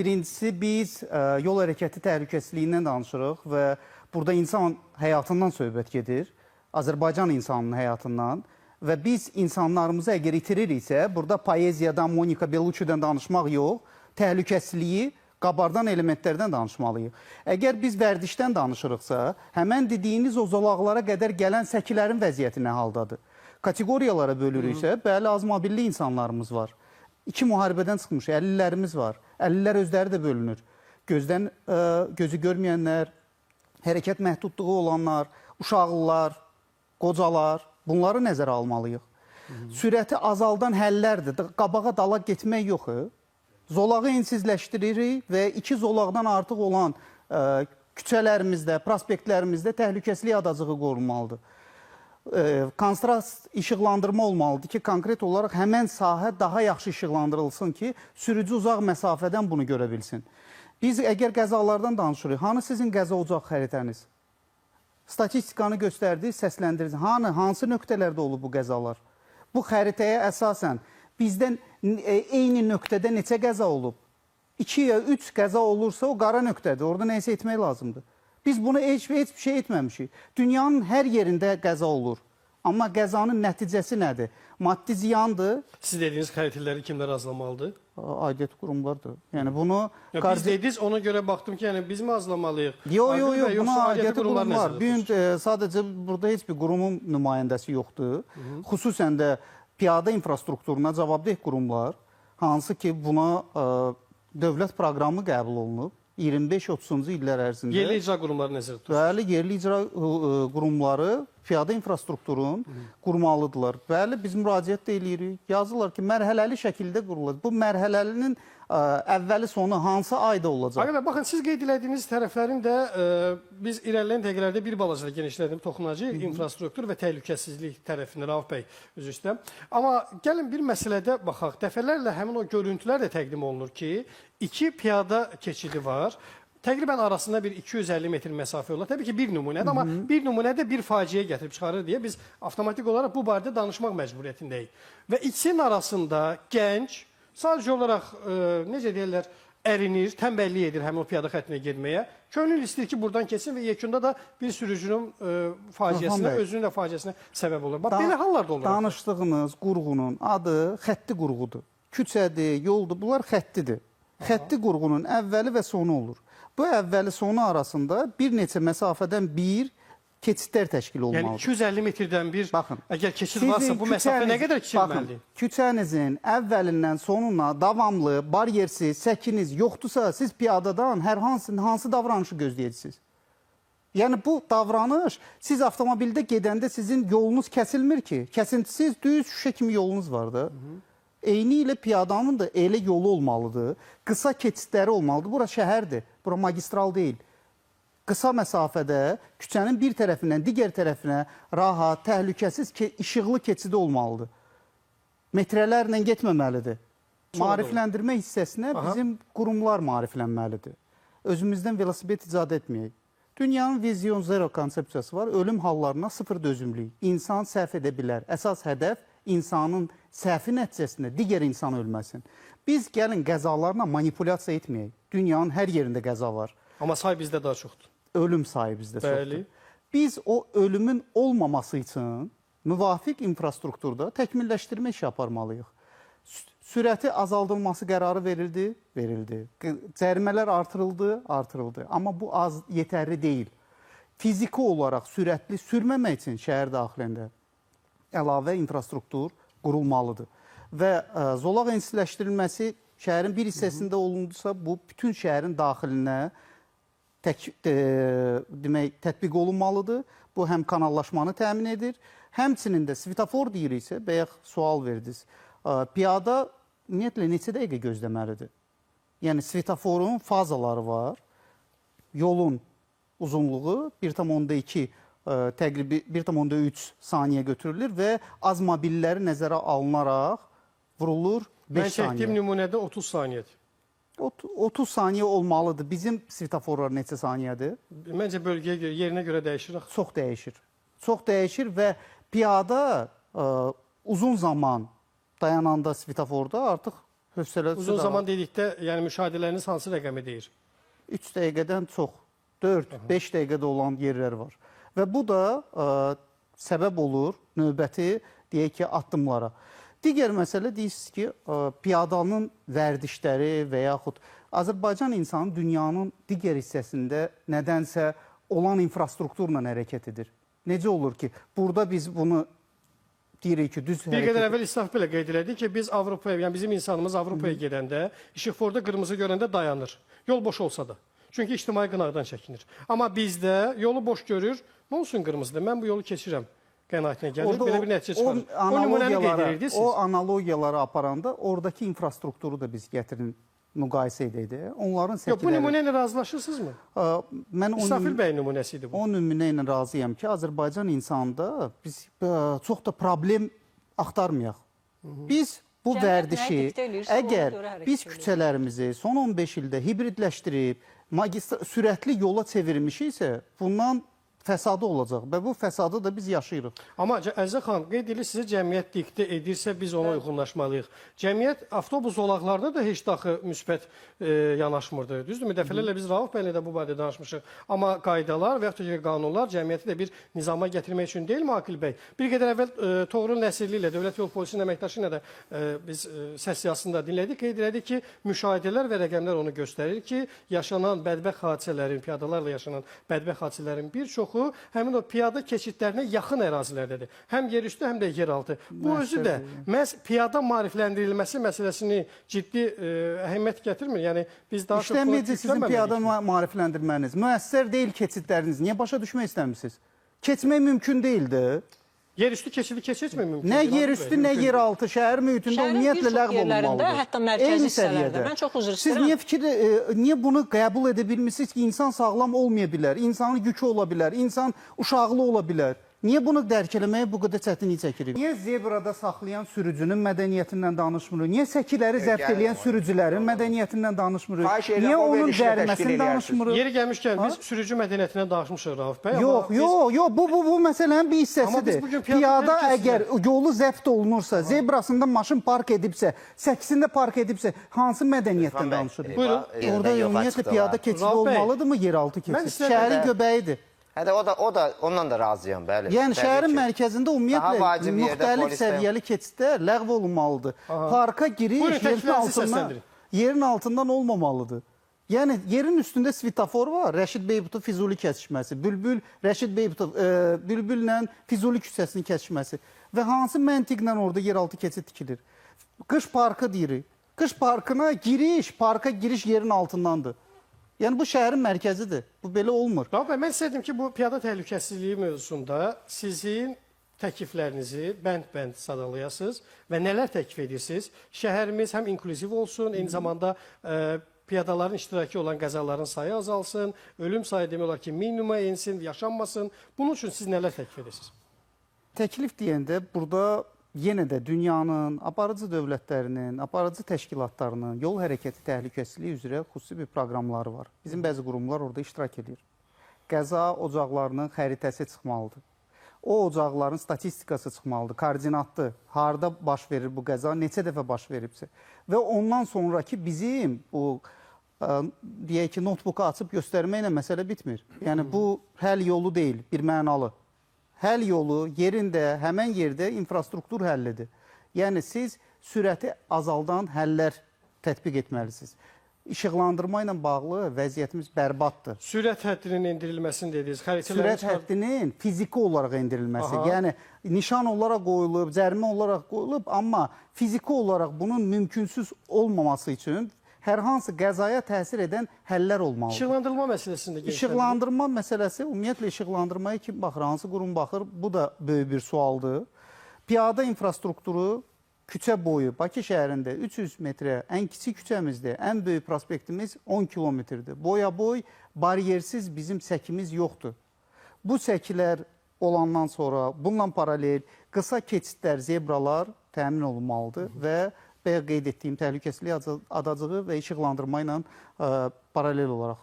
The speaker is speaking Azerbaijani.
Birincisi biz yol hərəkəti təhlükəsizliyindən danışırıq və burada insan həyatından söhbət gedir. Azərbaycan insanının həyatından və biz insanlarımızı əgər itiririksə, burada poeziyadan, Monika Bellucci'dən danışmaq yox, təhlükəsizliyi qabardan elementlərdən danışmalıyıq. Əgər biz vərdişdən danışırıqsa, həmən dediyiniz o zolaqlara qədər gələn səkilərin vəziyyəti nə haldadır? Kateqoriyalara bölürüksə, bəli, az mobilli insanlarımız var. İki müharibədən çıxmış 50-lərimiz var. 50-lər özləri də bölünür. Gözdən gözü görməyənlər, hərəkət məhdudluğu olanlar, uşaqlılar, qocalar, bunları nəzərə almalıyıq. Sürəti azaldan həllərdir. Qabağa dala getmək yox. Zolağı ensizləşdiririk və iki zolaqdan artıq olan küçələrimizdə, prospektlərimizdə təhlükəsizlik adacığı qorunmalıdır. Kontrast işıqlandırma olmalıdır ki, konkret olaraq həmən sahə daha yaxşı işıqlandırılsın ki, sürücü uzaq məsafədən bunu görə bilsin. Biz əgər qəzalardan danışırıq, hanı sizin qəza ocaq xəritəniz? Statistikanı göstərdi, səsləndirdiniz. Hanı, hansı nöqtələrdə olub bu qəzalar? Bu xəritəyə əsasən bizdən eyni nöqtədə neçə qəza olub? 2 ya 3 qəza olursa o qara nöqtədir. Orada nəyisə etmək lazımdır. Biz bunu heç bir şey etməmişik. Dünyanın hər yerində qəza olur. Amma qəzanın nəticəsi nədir? Maddi ziyandır, Siz dediyiniz xəritələri kimlər hazırlamalıdır? Aidiyyəti qurumlardır. Yəni bunu Ya biz dediniz, ona görə baxdım ki, yəni biz mi hazırlamalıyıq? Yo, yo, yo, bəy, buna aidiyyəti qurumlar qurumlar. Bu gün sadəcə burada heç bir qurumun nümayəndəsi yoxdur. Xüsusən də piyada infrastrukturuna cavabdeh qurumlar, hansı ki buna dövlət proqramı qəbul olunub 25-30-cu illər ərzində. Yerli icra qurumları nəzərdə tutur. Bəli, yerli icra qurumları piyada infrastrukturun qurmalıdırlar. Bəli, biz müraciət də eləyirik. Yazırlar ki, mərhələli şəkildə qurulur. Bu mərhələlinin əvvəli sonu hansı ayda olacaq? Bəy, baxın, siz qeyd elədiyiniz tərəflərin də biz irəliləyən dəqiqələrdə bir balaca da genişləndirib toxunacağıq. İnfrastruktur və təhlükəsizlik tərəfində Rauf bəy, üzr istəyirəm. Amma gəlin bir məsələdə baxaq. Dəfələrlə həmin o görüntülər də təqdim olunur ki, iki piyada keçidi var. Təqribən arasında bir 250 metr məsafə olar. Təbii ki, bir nümunədir, amma bir nümunə də bir faciə gətirib çıxarır deyə biz avtomatik olaraq bu barədə danışmaq məcburiyyətindəyik. Və ikisinin arasında gənc sadəcə olaraq necə deyirlər, ərinir, tənbəllik edir həmin o piyada xəttinə getməyə. Könül istəyir ki, buradan keçsin və yekunda da bir sürücünün faciəsinə, özünün də faciəsinə səbəb olur. Bax, belə hallar da olur. Danışdığınız qurğunun adı xətti qurğudur. Küçədir, yoldur, bunlar xəttidir. Xətti qurğunun əvvəli və sonu olur. Bu əvvəli sonu arasında bir neçə məsafədən bir keçidlər təşkil Yəni olunmalıdır. 250 metrdən bir, Baxın, əgər keçid varsa bu məsafə nə qədər kiçilməlidir? Baxın, küçənizin əvvəlindən sonuna davamlı, baryersiz, səkiniz yoxdursa, siz piyadadan hər hansı davranışı gözləyəcəksiniz? Yəni bu davranış siz avtomobildə gedəndə sizin yolunuz kəsilmir ki. Kəsintisiz düz şüşə kimi yolunuz var da. Eyni ilə piyadanın da elə yolu olmalıdır. Qısa keçidləri olmalıdır. Bura şəhərdir. Bura magistral deyil. Qısa məsafədə küçənin bir tərəfindən digər tərəfinə rahat, təhlükəsiz, işıqlı keçidi olmalıdır. Metrələrlə getməməlidir. Maarifləndirmə hissəsinə bizim qurumlar maariflənməlidir. Özümüzdən velosiped icad etməyək. Dünyanın Vision Zero konsepsiyası var. Ölüm hallarına sıfır dözümlülük. İnsan səhv edə bilər. Əsas hədəf insanın səhvi nəticəsində digər insan ölməsin. Biz gəlin qəzalarla manipulyasiya etməyək. Dünyanın hər yerində qəza var. Amma say bizdə daha çoxdur. Ölüm sayı bizdə çoxdur. Biz o ölümün olmaması üçün müvafiq infrastrukturda təkmilləşdirmə işi aparmalıyıq. Sürəti azaldılması qərarı verildi, verildi. Cərimələr artırıldı, artırıldı. Amma bu az yetərli deyil. Fiziki olaraq sürətli sürməmək üçün şəhər daxilində əlavə infrastruktur qurulmalıdır. Və zolaq ensizləşdirilməsi şəhərin bir hissəsində olundusa, bu bütün şəhərin daxilinə demək tətbiq olunmalıdır. Bu həm kanallaşmanı təmin edir, həmçinin də svetofor deyiriksə, bayaq sual verdiniz. Piyada ümumiyyətlə neçə dəqiqə gözləməlidir? Yəni svetoforun fazaları var. Yolun uzunluğu 1,2 təqribi 1,3 saniyə götürülür və az mobilləri nəzərə alınaraq vurulur 5 Mən çəkdiyim saniyə. nümunədə 30 saniyədir. 30 saniyə olmalıdır. Bizim svetoforlar neçə saniyədir? Məncə bölgəyə görə, yerinə görə dəyişir axı. Çox dəyişir. Çox dəyişir və piyada uzun zaman dayananda svetoforda artıq Hövsələsi Uzun zaman dedikdə, yəni müşahidələriniz hansı rəqəmi deyir? 3 dəqiqədən çox, 4-5 dəqiqədə olan yerlər var. Və bu da səbəb olur növbəti, deyək ki, addımlara. Digər məsələ deyirsiniz ki, piyadanın vərdişləri və yaxud Azərbaycan insanı dünyanın digər hissəsində nədənsə olan infrastrukturla hərəkət edir. Necə olur ki, burada biz bunu deyirik ki, düz Bir qədər əvvəl İsrafil belə qeyd elədi ki, biz Avropaya, yəni bizim insanımız Avropaya gedəndə işıqforda qırmızı görəndə dayanır. Yol boş olsa da. Çünki ictimai qınaqdan çəkinir. Amma bizdə yolu boş görür, nə olsun qırmızıda, mən bu yolu keçirəm qənaətinə gəlir, belə bir nəticə çıxarır. O nümunəni qeyd edirdiniz siz. O analogiyaları aparanda oradakı infrastrukturu da biz gətirin, müqayisə edək. Onların səkiləri... Yox, bu nümunə ilə razılaşırsınızmı? Mən İsrafil bəy nümunəsi idi bu. O nümunə ilə razıyam ki, Azərbaycan insanında biz çox da problem axtarmayaq. Biz bu vərdişi, əgər biz küçələrimizi son 15 ildə hibridləşdirib, sürətli yola çevirmişiksə, bundan fəsadı olacaq və bu fəsadı da biz yaşayırıq. Amma Əzizə xanım, qeyd edilir, sizə cəmiyyət diktə edirsə biz ona uyğunlaşmalıyıq. Cəmiyyət avtobus zolaqlarına da heç daxı müsbət yanaşmırdı. Düzdürmü? Dəfələrlə biz Rauf bəylə də bu barədə danışmışıq. Amma qaydalar və yaxud da ki, qanunlar cəmiyyəti də bir nizama gətirmək üçün deyilmi, Aqil bəy? Bir qədər əvvəl Toğrul Nəsirli ilə, Dövlət Yol Polisinin əməkdaşı ilə də biz səs yazısında dinlədik. Qeyd elədik ki, müşahidələr və rəqəmlər onu göstərir ki, yaşanan bədbəxt hadisələrin, piyadalarla yaşanan bədbəxt hadisələrin bir çoxu həmin o piyada keçidlərinə yaxın ərazilərdədir. Həm yerüstü, həm də yeraltı. Bu özü də məhz piyada maarifləndirilməsi məsələsini ciddi əhəmiyyət gətirmir. Yəni biz daha çox İşləməyəcək sizin piyada maarifləndirməniz. Müəssər deyil keçidləriniz. Niyə başa düşmək istəmirsiniz? Keçmək mümkün deyildi. Yerüstü keçidi keçmək mümkün deyil. Nə yerüstü, nə yeraltı şəhər mühitində ümumiyyətlə ləğv olunmalıdır. Hətta mərkəzi hissələrdə. Mən çox üzr istəyirəm. Siz niyə bunu qəbul edə bilmirsiniz ki, insan sağlam olmaya bilər, insanın yükü ola bilər, insan uşaqlı ola bilər. Niyə bunu dərk eləməyə bu qədər çətinlik çəkirik? Niyə zebrada saxlayan sürücünün mədəniyyətindən danışmırıq? Niyə səkiləri zəbt eləyən sürücülərin mədəniyyətindən danışmırıq? Niyə onun cəriməsini danışmırıq? Yeri gəlmişkən biz sürücü mədəniyyətindən danışmışıq Rauf bəy. Yox, yox, yox, bu məsələnin bir hissəsidir. Piyada əgər yolu zəbt olunursa, zebrasında maşın park edibsə, səkisində park edibsə, hansı mədəniyyətdən danışırıq? Buyurun. Orada ümumiyyətlə piyada keçidi olmalıdırmı yeraltı keçid? Şəhərin göbəyidir. Hədə o da ondan da razıyam, bəli. Yəni şəhərin mərkəzində ümumiyyətlə müxtəlif səviyyəli keçidlər ləğv olunmalıdır. Parka giriş yerin altından olmamalıdır. Yəni yerin üstündə svetofor var, Rəşid Beybutov Füzuli kəsişməsi, Bülbül Rəşid Beybutov Bülbüllə Füzuli küçəsinin kəsişməsi və hansı məntiqlə orada yeraltı keçid tikilir? Qış parkı deyirik. Qış parkına giriş, parka giriş yerin altındandır. Yəni bu şəhərin mərkəzidir. Bu belə olmur. Rauf bəy, mən istəyirdim ki, bu piyada təhlükəsizliyi mövzusunda sizin təkliflərinizi bənd-bənd sadalayasınız və nələr təklif edirsiniz? Şəhərimiz həm inklüziv olsun, eyni zamanda piyadaların iştirakı olan qəzaların sayı azalsın, ölüm sayı demək olar ki, minimuma ensin, yaşanmasın. Bunun üçün siz nələr təklif edirsiniz? Təklif deyəndə burada yenə də dünyanın, aparıcı dövlətlərinin, aparıcı təşkilatlarının yol hərəkəti təhlükəsizliyi üzrə xüsusi bir proqramları var. Bizim bəzi qurumlar orada iştirak edir. Qəza ocaqlarının xəritəsi çıxmalıdır. O ocaqların statistikası çıxmalıdır, koordinatlı, harda baş verir bu qəza, neçə dəfə baş veribsə. Və ondan sonraki bizim bu, deyək ki, notebooku açıb göstərməklə məsələ bitmir. Yəni bu həll yolu deyil, bir mənalı. Həll yolu yerində, həmən yerdə infrastruktur həllidir. Yəni siz sürəti azaldan həllər tətbiq etməlisiniz. İşıqlandırma ilə bağlı vəziyyətimiz bərbaddır. Sürət həddinin endirilməsini dediniz. Sürət həddinin fiziki olaraq endirilməsi. Aha. Yəni nişan olaraq qoyulub, cərimə olaraq qoyulub, amma fiziki olaraq bunun mümkünsüz olmaması üçün hər hansı qəzaya təsir edən həllər olmalıdır. İşıqlandırma məsələsində genişləndirir. İşıqlandırma məsələsi, ümumiyyətlə işıqlandırmaya kim baxır, hansı qurum baxır, bu da böyük bir sualdır. Piyada infrastrukturu küçə boyu Bakı şəhərində 300 metrə ən kiçik küçəmizdir, ən böyük prospektimiz 10 kilometrdir. Boya boy bariyersiz bizim səkimiz yoxdur. Bu səkilər olandan sonra bununla paralel qısa keçidlər, zebralar təmin olunmalıdır və bayaq qeyd etdiyim təhlükəsizlik adacığı və işıqlandırma ilə paralel olaraq.